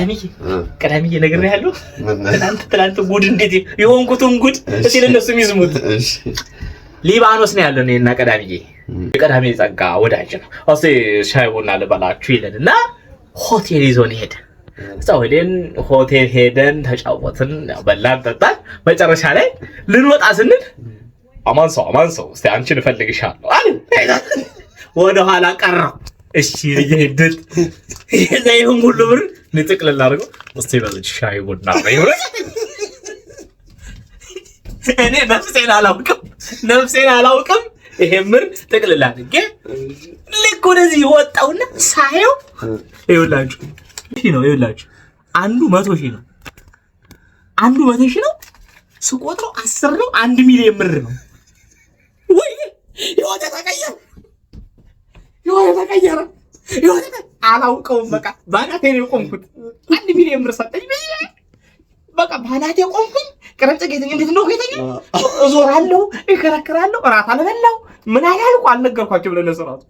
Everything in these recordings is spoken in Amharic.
ቀዳሚዬ ቀዳሚዬ ነግሬሃለሁ። ትናንት ትናንት ጉድ እንዴት የሆንኩትን ጉድ እስኪ ለእነሱ የሚስሙት። ሊባኖስ ነው ያለው እኔና ቀዳሚዬ። የቀዳሚ ጸጋ ወዳጅ ነው። እስኪ ሻይ ቡና ልበላችሁ ይለን እና ሆቴል ይዞን ሄደ። እዛው ሄደን ሆቴል ሄደን ተጫወትን፣ በላን፣ ጠጣን። መጨረሻ ላይ ልንወጣ ስንል አማን ሰው አማን ሰው እስኪ አንቺን እፈልግሻለሁ አለ። ወደኋላ ቀረው። እሺ ሄድን። ይሁን ሁሉ ብር ንጥቅልል አድርገው እስኪ በልጅ ሻይ ቡና እኔ ነፍሴን አላውቅም፣ ነፍሴን አላውቅም። ይሄ ምር ጥቅልል አድርጌ ልክ ወደዚህ ወጣውና ሳየው ይኸውላችሁ ሺህ ነው። ይኸውላችሁ አንዱ 100,000 ነው። አንዱ 100,000 ነው። ስቆጥረው 10 ነው። 1 ሚሊዮን ብር ነው። ወይ ህይወቴ ተቀየረ፣ ህይወቴ ተቀየረ። ህይወቴ አላውቀውም። በቃ ባናቴ ነው የቆምኩት። 1 ሚሊዮን ብር ሰጠኝ ብዬ በቃ ባናቴ ቆምኩኝ። ቅርንጭ ጌተኛ እንዴት ነው ጌተኛ? እዞራለሁ፣ እከረክራለሁ። እራት አልበላሁ ምን አላልኩ፣ አልነገርኳቸውም ለእነሱ እራሱ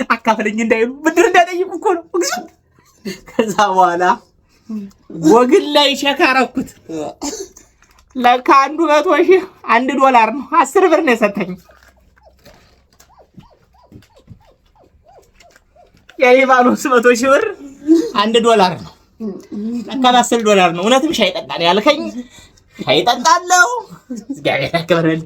አካፍለኝ እንዳይሉ ብድር እንዳይጠይቁ እኮ ነው። ከዛ በኋላ ጎግል ላይ check አደረኩት። ለካ አንዱ 100,000 $1 ነው። 10 ብር ነው የሰጠኝ። የሊባኖስ 100,000 ብር $1 ነው። ለካ $10 ነው። እውነትም ሻይ ጠጣ ነው ያልከኝ። ሻይ ጠጣለሁ። እግዚአብሔር ያክብርልኝ።